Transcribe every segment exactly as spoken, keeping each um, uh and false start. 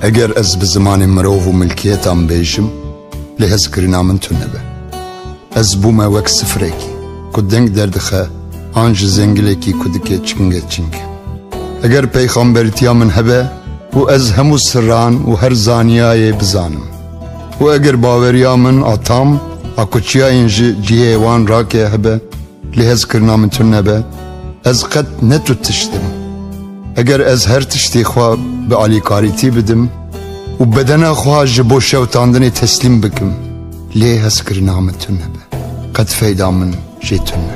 Eger ez bi zimanê mirov û milkiyetan bêjim, lê hezkirina min tune be. Ez bûme wek sifrekî ku deng derdixe, an ji zengilekî ku dike çinge çing. Eger peyxamberîtiya min hebe û ez hemû sirran û her zaniyayê bizanim û eger baweriya min a tam a ku çiyayên ji cihê wan rake hebe, lê hezkirina min tune be, ez qet ne tu tişt im. Eger ez her tiştê xwe bi alîkarîtî bidim û bedena xwe ji bo şewtandinê teslîm bikim, lê hezkirina min tune be, qet feyda min jê tune.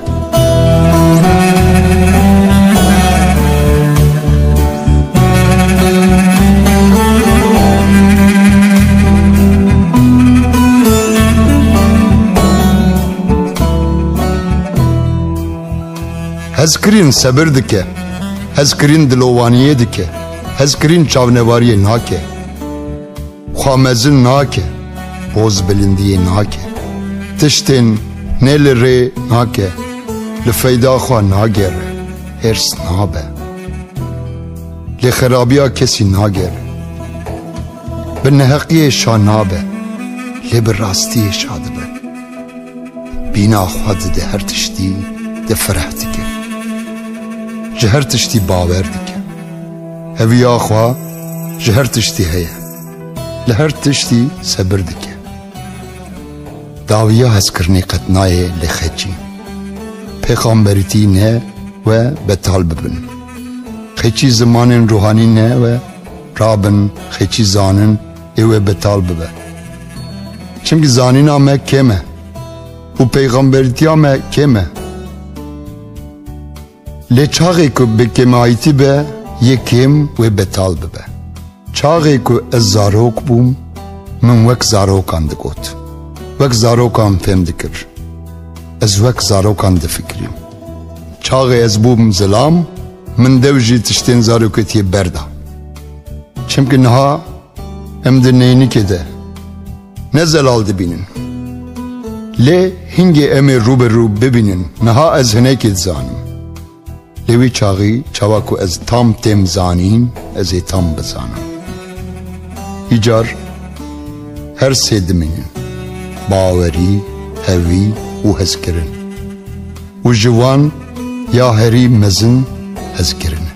Hezkirîn sebir dike, hezkirîn dilovaniyê dike, hezkirîn çavnevariyê nake. Xwe mezin nake, boz bilindiyê nake. Tiştên ne li rê nake, li feyda xwe nagere, hêrs nabe. Lê xerabiya kesî nagere. Bi neheqiyê şa nabe, lê bi rastiyê şa dibe. Bîna xwe dide her tiştî, de fereh dike. Ji her tiştî bawer dike. Heviya xwe ji her tiştî heye. Li her tiştî sebir dike. Dawiya hezkirinê qet nayê li xeçî. Pêxamberîtî ne we betal bibin. Xeçî zimanên ruhanî ne we rabin, xeçî zanin ê we betal bibe. Çimkî zanîna me kêm e û peyxamberîtiya me kêm e. Lê çaxê ku bi kêmayîtî be, yê kêm wê betal bibe. Çaxê ku ez zarok bûm, min wek zarokan digot. Wek zarokan fêm dikir. Ez wek zarokan difikirîm. Çaxê ez bûm zilam, min dew jî tiştên zaroketiyê berda. Çimkî niha em di neynikê de ne zelal dibînin. Lê hingê em ê rû bi rû bibînin, niha ez hinekî dizanim. Lê wî çaxî çawa ku ez tam têm zanîn, ez ê tam bizanim. Îcar her sê dimînin. Bawerî, hevî û hezkirin. Û ji wan ya herî mezin hezkirin e.